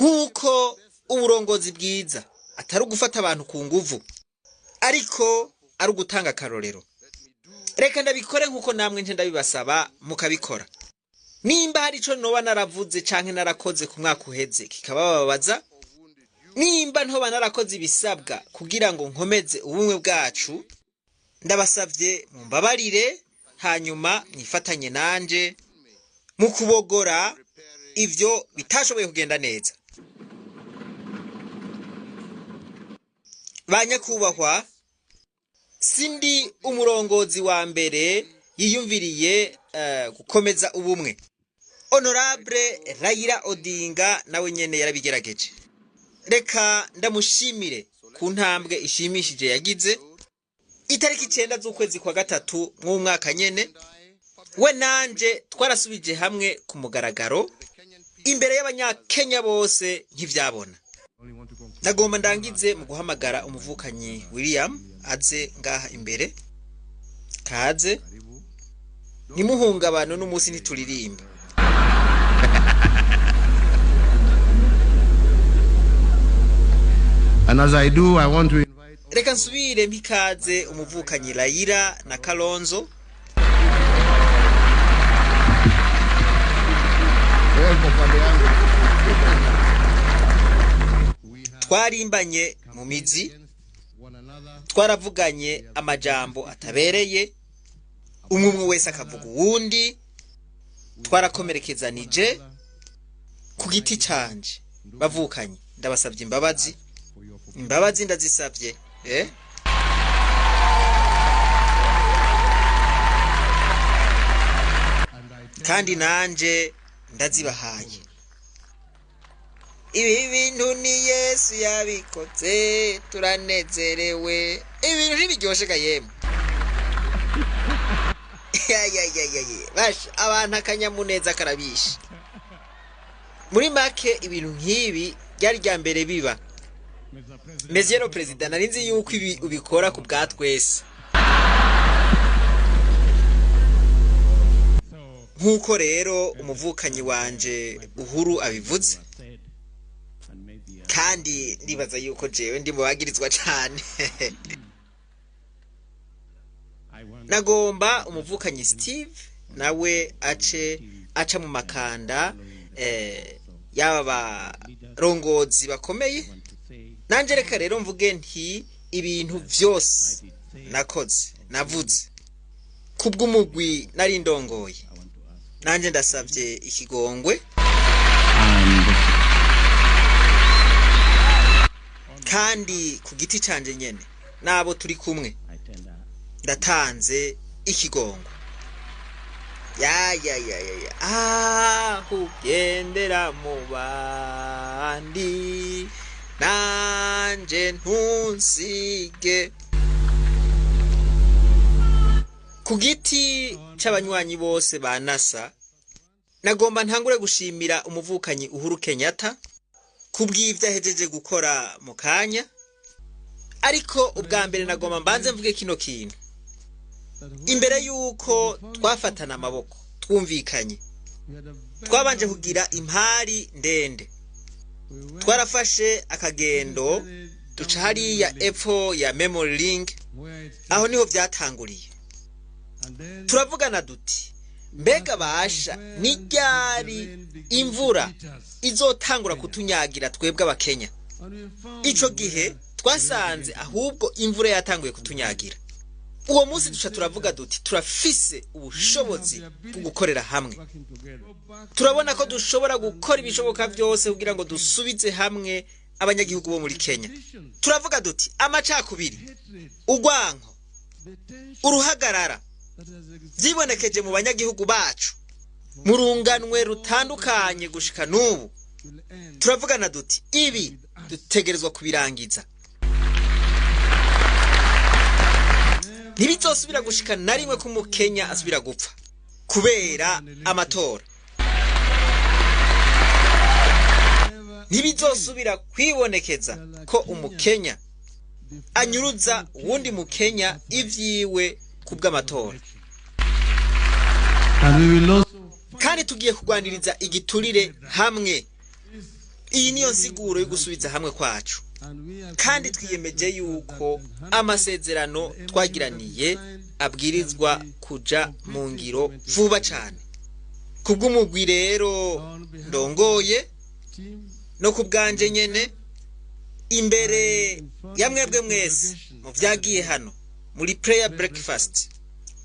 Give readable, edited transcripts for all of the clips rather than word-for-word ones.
Nk'uko uburongozi bwiza atari ugufata abantu ku nguvu, ariko ari ugutanga akarorero. Reka ndabikore nk'uko namwe nje ndabibasaba mukabikora. Nimba hari ico noba naravuze canke narakoze ku mwaka uheze kikabababaza, nimba ntoba narakoze ibisabwa kugira ngo nkomeze ubumwe bwacu, ndabasavye mumbabarire, hanyuma mwifatanye nanje mu kubogora ivyo bitashoboye kugenda neza. Ba nyakubahwa, sindi umurongozi wa mbere yiyumviriye gukomeza ubumwe. Honorable Raila Odinga nawe nyene yarabigerageje. Reka ndamushimire ku ntambwe ishimishije yagize. Itariki 9 z'ukwezi kwa 3 mw'umwaka nyene, we nanje twarasubije hamwe ku mugaragaro imbere y'abanyakenya bose nk'ivyabona. Nagomba ndangize mu guhamagara umuvukanyi William aze ngaha imbere. Kaze, ntimuhungabane n'umunsi ntituririmba. And as I do, I want to invite Reka nsubire mpikaze umuvukanyi Raila na Kalonzo. Twarimbanye mu mizi, twaravuganye amajambo atabereye, umwe umwe wese akavuga uwundi, twarakomerekezanije ku giti canje. Bavukanye, ndabasabye imbabazi, imbabazi ndazisabye. Kandi nanje ndazibahaye. Ibi bintu ni Yesu yabikoze, turanezerewe. Ibintu ntibiryoshe ga yemwe. Ya, ya, ya, ya, ya. Basha, abantu akanyamuneza karabishe. Muri make ibintu nk'ibi ryari rya mbere biba. Monsieur le Président, nari nzi yuko ibi ubikora ku bwa twese. Nk'uko rero umuvukanyi wanje Uhuru abivuze, kandi ndibaza yuko jewe ndi mu bagirizwa cane. Nagomba umuvukanyi Steve nawe ace aca mu makanda y'aba barongozi bakomeye. Nanje reka rero mvuge nti ibintu vyose nakoze navuze kubw'umugwi nari ndongoye, nanje ndasavye ikigongwe. Kandi ku giti canje nyene nabo turi kumwe ndatanze ikigongwe. Ya, ya, ya, ya, ya. Aho ugendera mu bandi nanje ntunsige. Ku giti c'abanywanyi bose ba NASA, nagomba ntangure gushimira umuvukanyi Uhuru Kenyatta kubw'ivyo ahejeje gukora mu kanya. Ariko ubwa mbere nagomba mbanze mvuge kino kintu. Imbere yuko twafatana amaboko twumvikanye, twabanje kugira impari ndende. Twarafashe akagendo duca hariya epfo ya Memory Link, aho niho vyatanguriye. Turavugana duti mbega basha ni ryari imvura izotangura kutunyagira twebwe abakenya? Ico gihe twasanze ahubwo imvura yatanguye kutunyagira. Uwo munsi duca turavuga duti turafise ubushobozi bwo gukorera hamwe. Turabona ko dushobora gukora ibishoboka vyose kugira ngo dusubize hamwe abanyagihugu bo muri Kenya. Turavuga duti amacakubiri, urwanko, uruhagarara vyibonekeje mu banyagihugu bacu mu runganwe rutandukanye gushika n'ubu. Turavugana duti ibi dutegerezwa kubirangiza. Ntibizosubira gushika na rimwe ko umukenya asubira gupfa kubera amatora. Ntibizosubira kwibonekeza ko umukenya anyuruza uwundi mukenya ivyiwe kubw'amatora. Kandi tugiye kugwaniriza igiturire hamwe. Iyi niyo nsiguro yo gusubiza hamwe kwacu. And we are Kandi committed twiyemeje to ensure yuko that the amasezerano twagiraniye abwirizwa kuja mu ngiro vuba cane. Kubw'umugwi rero ndongoye team no ku bwanje nyene, imbere ya mwebwe mwese mu vyagiye hano muri prayer breakfast,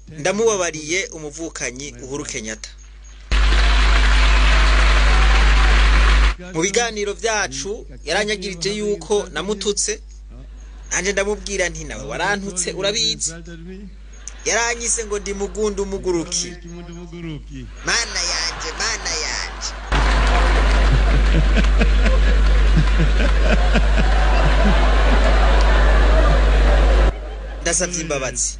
ndamubabariye umuvukanyi Uhuru Kenyatta. Mu biganiro vyacu yaranyagirije yuko namututse, nanje ndamubwira nti nawe warantutse urabizi. insulted me. Yaranyise ngo ndi mugundu muguruki. Muguruki. Mana yanje, mana yanje. Ndasavye imbabazi.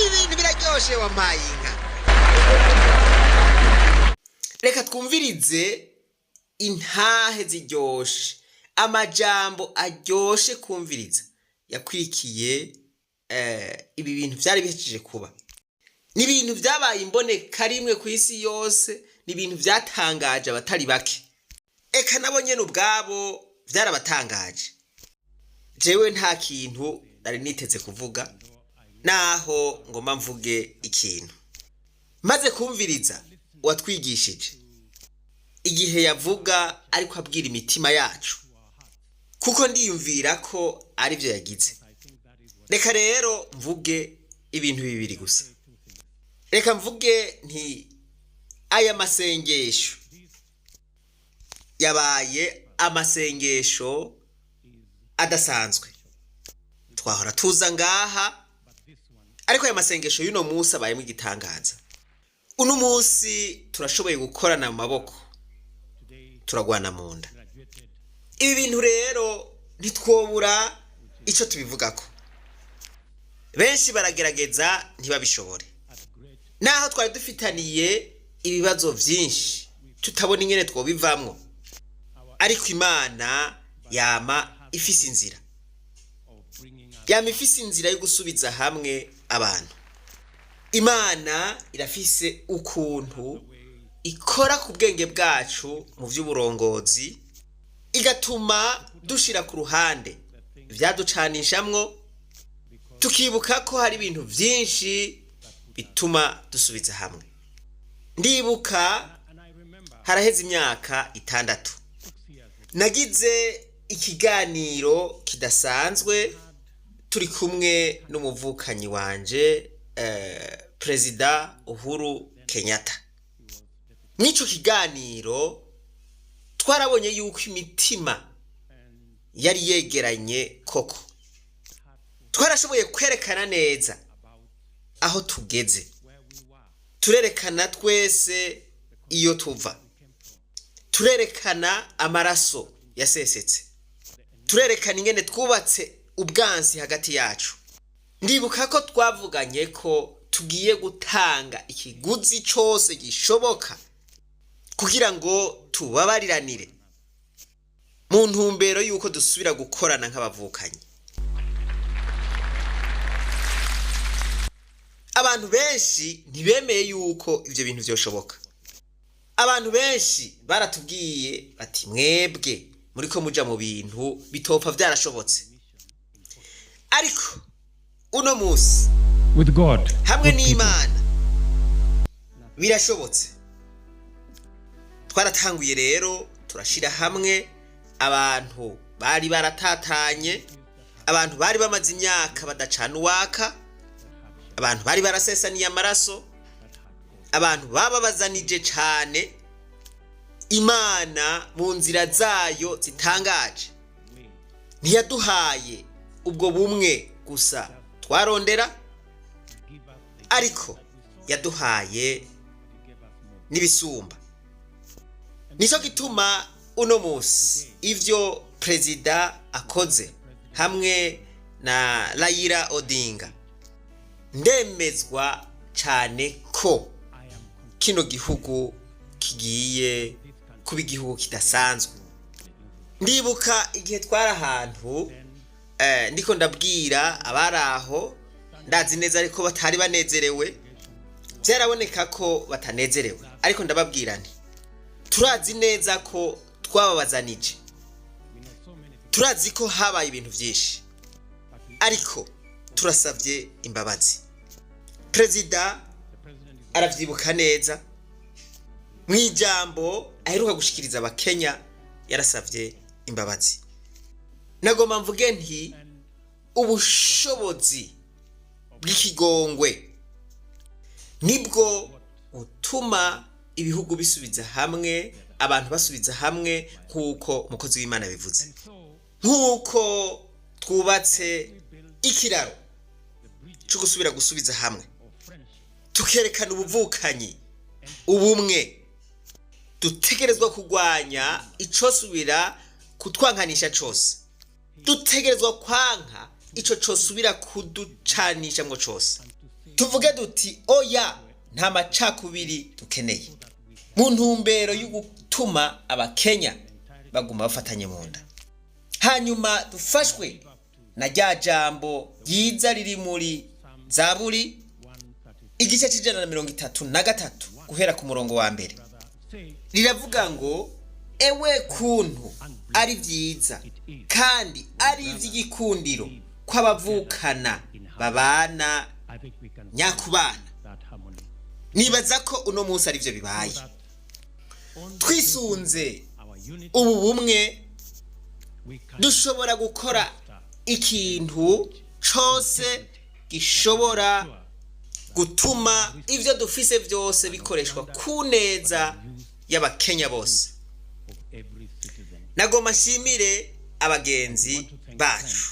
Ibintu biraryoshe, wampaye inka. Reka twumvirize intahe ziryoshe, amajambo aryoshe kumviriza yakurikiye ibi bintu vyari bihejeje kuba. Ni ibintu vyabaye imboneka rimwe ku isi yose, ni ibintu vyatangaje abatari bake, eka nabo nyene ubwabo vyarabatangaje. Jewe nta kintu nari niteze kuvuga, naho ngomba mvuge ikintu maze kumviriza uwatwigishije igihe yavuga ariko abwira imitima yacu, kuko ndiyumvira ko aribyo yagize. Reka rero mvuge ibintu bibiri gusa. Reka mvuge nti aya masengesho yabaye amasengesho adasanzwe. Twahora tuza ngaha, ariko aya masengesho y'uno munsi abayemo igitangaza. Uno munsi turashoboye gukorana mu maboko, turagwana mu nda. Ibi bintu rero ntitwobura icyo tubivugako. Benshi baragerageza ntibabishobore. Naho twari dufitaniye ibibazo byinshi tutabona ingene twobivamwo, ariko Imana yama ifise inzira, yama ifise inzira yo gusubiza hamwe abantu. Imana irafise ukuntu ikora ku bwenge bwacu mu by'uburongozi, igatuma dushira ku ruhande ibyaducanishamwo, tukibuka ko hari ibintu byinshi bituma dusubiza hamwe. Ndibuka haraheze imyaka 6 nagize ikiganiro kidasanzwe turi kumwe n'umuvukanyi wanje Perezida Uhuru Kenyatta. Mw'ico kiganiro twarabonye yuko imitima yari yegeranye koko. Twarashoboye kwerekana neza aho tugeze, turerekana twese iyo tuva, turerekana amaraso yasesetse, turerekana ingene twubatse ubwansi hagati yacu. Ndibuka ko twavuganye ko tugiye gutanga ikiguzi cose gishoboka kugira ngo tubabariranire mu ntumbero y'uko dusubira gukorana nk'abavukanyi. Abantu benshi ntibemeye yuko ivyo bintu vyoshoboka. Abantu benshi baratubwiye bati mwebwe muriko muja mu bintu bitopfa vyarashobotse. Ariko uno musi With God, hamwe with people. n'Imana birashobotse. Twaratanguye rero turashira hamwe abantu bari baratatanye, abantu bari bamaze imyaka badacana uwaka, abantu bari barasesaniye amaraso, abantu bababazanije cane. Imana mu nzira zayo zitangaje ntiyaduhaye ubwo bumwe gusa twarondera, ariko yaduhaye n'ibisumba. Nico gituma uno munsi ivyo perezida akoze hamwe na Raila Odinga, ndemezwa cane ko kino gihugu kigiye kuba igihugu kidasanzwe. Ndibuka igihe twari ahantu ndiko ndabwira abari aho, ndazi neza ariko batari banezerewe, byaraboneka ko batanezerewe, ariko ndababwira nti Turazi neza ko twababazanije, turazi ko habaye ibintu byinshi, ariko turasabye imbabazi. Perezida aravyibuka neza, mu ijambo aheruka gushikiriza Abakenya yarasabye imbabazi. Nagomba mvuge nti ubushobozi bw'ikigongwe nibwo butuma ibihugu bisubiza hamwe, abantu basubiza hamwe, nk'uko umukozi w'Imana bivuze, nk'uko twubatse ikiraro cyo gusubira gusubiza hamwe, tukerekana ubuvukanyi, ubumwe. Dutegerezwa kurwanya icosubira kutwankanisha cose, dutegerezwa kwanka ico cosubira kuducanishamwo cose. Tuvuge duti oya, nta macakubiri dukeneye, mu ntumbero yo gutuma Abakenya baguma bafatanye mu nda. Hanyuma dufashwe na rya jambo ryiza riri muri Zaburi igice c'133 guhera ku murongo wa 1, riravuga ngo: ewe kuntu ari byiza kandi ari iby'igikundiro kw'abavukana babana nyakubana. Nibaza ko uno munsi ari byo bibaye. Twisunze ubu bumwe dushobora gukora ikintu cose gishobora gutuma ivyo dufise vyose bikoreshwa ku neza y'Abakenya bose. Nagomba nshimire abagenzi bacu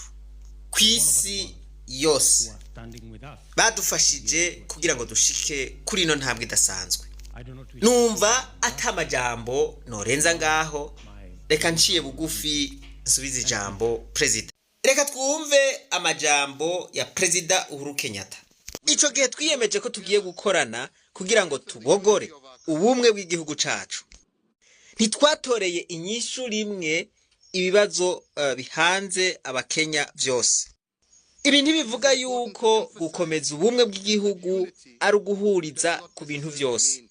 ku isi yose badufashije kugira ngo dushike kuri ino ntambwe idasanzwe. Numva atamajambo norenza ngaho, reka nciye bugufi nsubize ijambo perezida. Reka twumve amajambo ya Perezida Uhuru Kenyatta. Ico gihe twiyemeje ko tugiye gukorana kugira ngo tubogore ubumwe bw'igihugu cacu. Ntitwatoreye inyishu rimwe ibibazo bihanze Abakenya vyose. Ibi ntibivuga yuko gukomeza ubumwe bw'igihugu ari uguhuriza ku bintu vyose.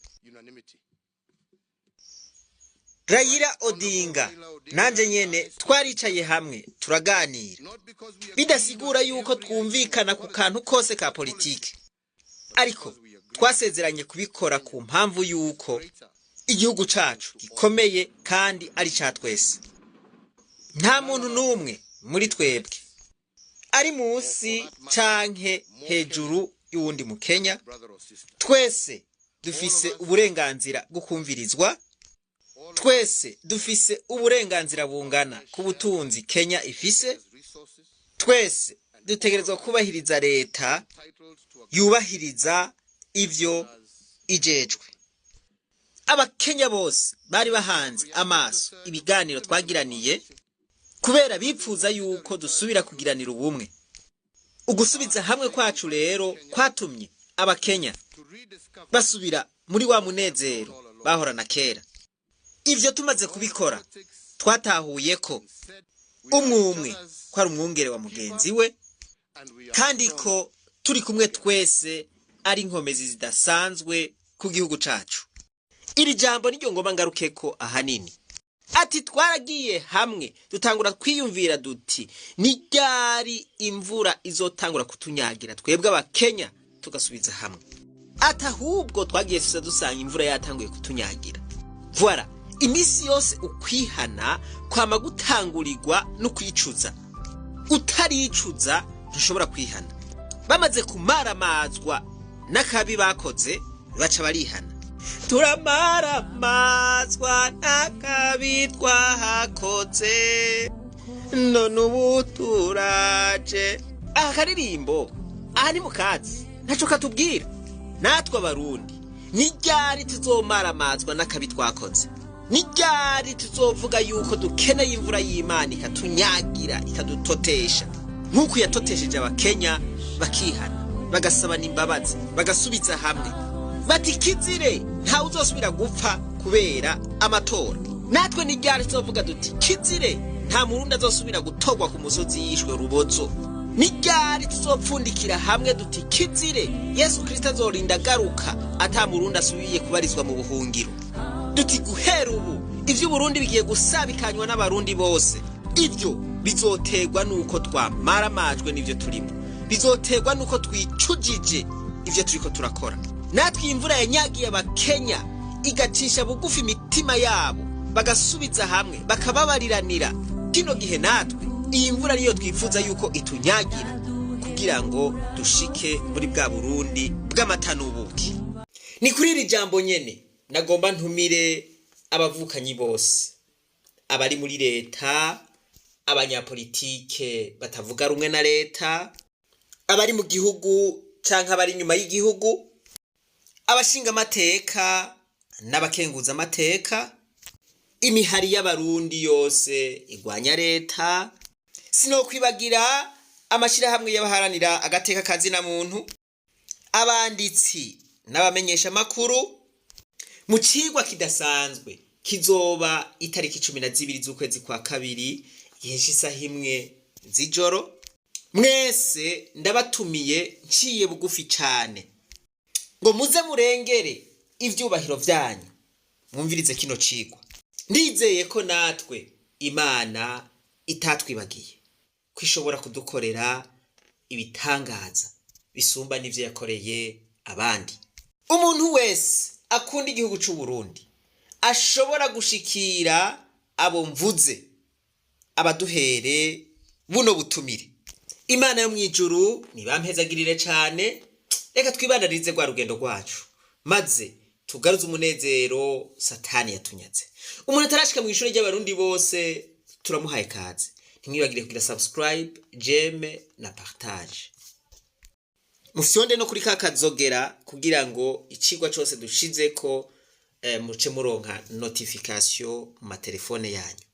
Raila Odinga nanje nyene twaricaye hamwe turaganira, bidasigura yuko twumvikana ku kantu kose ka politike, ariko twasezeranye kubikora ku mpamvu yuko igihugu cacu gikomeye kandi ari ca twese. Nta muntu n'umwe muri twebwe ari munsi canke hejuru y'uwundi mu Kenya. Twese dufise uburenganzira bwo kumvirizwa, twese dufise uburenganzira bungana ku butunzi Kenya ifise, twese dutegerezwa kubahiriza leta yubahiriza ivyo ijejwe. Abakenya bose bari bahanze amaso ibiganiro twagiraniye, kubera bipfuza yuko dusubira kugiranira ubumwe. Ugusubiza hamwe kwacu rero kwatumye Abakenya basubira muri wa munezero bahorana kera. Ivyo tumaze kubikora twatahuye ko umwe ko ari umwungere wa mugenzi we, kandi ko turi kumwe twese ari inkomezi zidasanzwe ku gihugu cacu. Iri jambo niryo ngomba ngaruke ko ahanini. Ati twaragiye hamwe dutangura twiyumvira duti ni ryari imvura izotangura kutunyagira twebwe Abakenya tugasubiza hamwe. Ati ahubwo twagiye tuza dusanga imvura yatanguye kutunyagira. Voilà, imisi yose ukwihana kwama gutangurirwa no kwicuza. Utaricuza ntushobora kwihana. Bamaze kumaramazwa n'akabi bakoze baca barihana. Turamaramazwa n'akabi twahakoze none ubu turaje. Aka karirimbo aha ni mukatsi ntaco katubwira. Natwe Abarundi ni ryari tuzomaramazwa n'akabi twakoze? Ni ryari tuzovuga yuko dukeneye imvura y'Imana ikatunyagira ikadutotesha nk'uko yatotesheje Abakenya bakihana bagasabana imbabazi bagasubiza hamwe, bati kizire ntawe uzosubira gupfa kubera amatora. Natwe ni ryari tuzovuga duti kizire nta Murundi azosubira gutorwa ku musozi yishwe rubozo? Ni ryari tuzopfundikira hamwe duti kizire Yesu Kristo azorinda agaruka ata Murundi asubiye kubarizwa mu buhungiro? Duti guhera ubu ivy'Uburundi bigiye gusabikanywa n'Abarundi bose. Ibyo bizoterwa n'uko twamaramajwe n'ivyo turimo, bizoterwa n'uko twicujije ivyo turiko turakora. Natwe iyi mvura yanyagiye Abakenya igacisha bugufi imitima yabo, bagasubiza hamwe, bakababariranira. Kino gihe natwe iyi mvura niyo twifuza yuko itunyagira kugira ngo dushike muri bwa Burundi bw'amata n'ubuki. Ni kuri iri jambo nyene nagomba ntumire abavukanyi bose, abari muri leta, abanyapolitike batavuga rumwe na leta, abari mu gihugu canke abari inyuma y'igihugu, abashinga amateka n'abakenguza amateka, imihari y'Abarundi yose igwanya leta, sinokwibagira amashirahamwe y'abaharanira agateka kazina muntu, abanditsi n'abamenyesha amakuru. Mu cigwa kidasanzwe kizoba itariki 12 z'ukwezi kwa kabiri, igihe c'isaha 1 z'ijoro, mwese ndabatumiye nciye bugufi cane ngo muze murengere ivyubahiro vyanyu, mwumvirize kino cigwa. Ndizeye ko natwe Imana itatwibagiye, ko ishobora kudukorera ibitangaza bisumba n'ivyo yakoreye abandi. Umuntu wese akunda igihugu c'u Burundi ashobora gushikira abo mvuze, abaduhere buno butumire. Imana yo mw'ijuru nibampezagirire cane. Reka twibandanirize rwa rugendo rwacu, maze tugaruze umunezero Satani yatunyaze. Umuntu atarashika mu ishuri ry'Abarundi bose turamuhaye kaze. Ntimwibagire kugira subscribe, j'aime na partage, mufyonde no kuri ka kazogera kugira ngo icigwa cose dushizeko muce muronka notification mu matelefone yanyu.